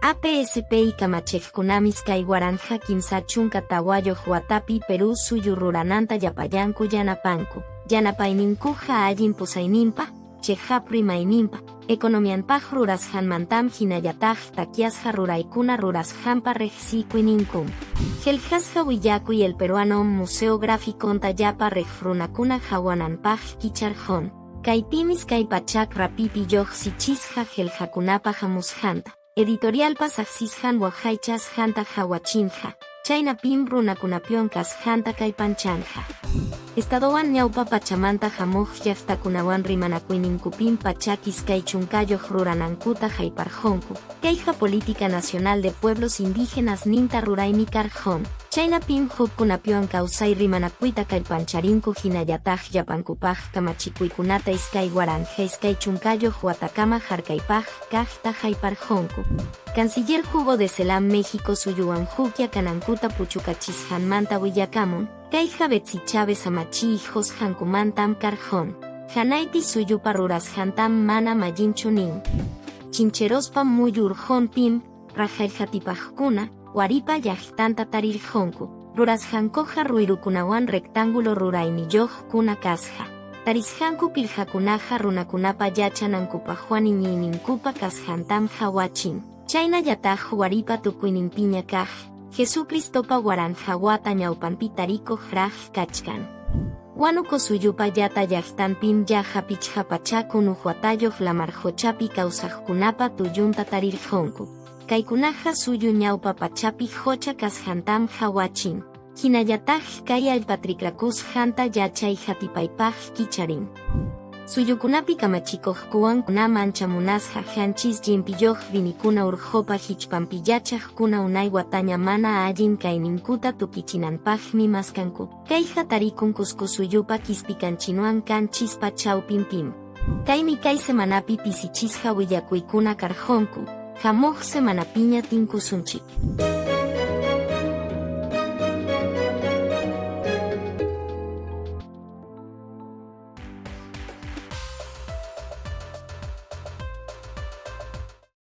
APSPI kamachiqkunam 2034 watapi Perú suyu rurananta llapallanku yanapanku. Yanapayninkuqa allin pusayninpa, chiqap rimayninpa, economianpaq rurasqanmantam hinallataq takyasqa ruraykuna rurasqanpa riqsikuyninkum. Qillqasqa willakuy El Peruano Museo Gráficonta llapa riq runakuna qawananpaq kicharqun. Kaypim 200 rapipi lluqsichisqa qillqakunapa hamusqanta, editorialpa saqsisqan waqaychasqanta qawachinqa, chaynapim runakunapiwan kasqanta kallpanchanqa. Estadowan ñawpa pachamanta hamuq llaqtakunawan rimanakuyninkupim 120 ruranankuta hayparqunku. Kayqa Política Nacional de Pueblos Indígenas ninta ruraymi karqun. Chaynapim hukkunapiwan kawsay rimanakuyta kallpancharinku hinallataq llapankupaq kamachikuykunata 2020 watakama harkaypaq kaqta hayparqunku. Canciller Hugo de Celam México suyuwan huklla kanankuta puchukachisqanmanta willakamun, kayqa Betsy Chávez amachi hijosqankumantam karqun. Hanaypi suyupa rurasqantam manam allinchu nin. Chincherospa muyu urqunpim raqayqatipaqkuna Waripa llaqtanta tarirqunku. Rurasqankuqa ruyrukunawan rectángulo rurayniyuqkuna kasqa. Tarisqanku pirqakunaqa runakunapa yachanankupaqwan iñiyninkupa kasqantam qawachin. Chaynallataq Waripa tukuyninpiña kaq, Jesucristopa waranqa wata ñawpanpi tarikuq raq kachkan. Huánuco suyupa llata llaqtanpim yaqa 501 watayuq lamar quchapi kawsaqkunapa tullunta tarirqunku. Kaykunaqa suyu ñawpa pachapi qucha kasqantam qawachin. Hinallataq kay allpa trikrakusqanta yachay hatipaypaq kicharin. Suyukunapi kamachikuqkuwan kunam ancha munasqa qanchis llimpiyuq vinikuna urqupa hichpanpi yachaqkuna unay wataña mana allin kayninkuta tukichinanpaqmi maskanku. Kayqa tarikun Cusco suyupa Quispicanchinuan qanchispa chawpinpim. Kaymi kay semanapi pisichisqa willakuykuna karqunku, hamuq semanapiña tinkusunchik.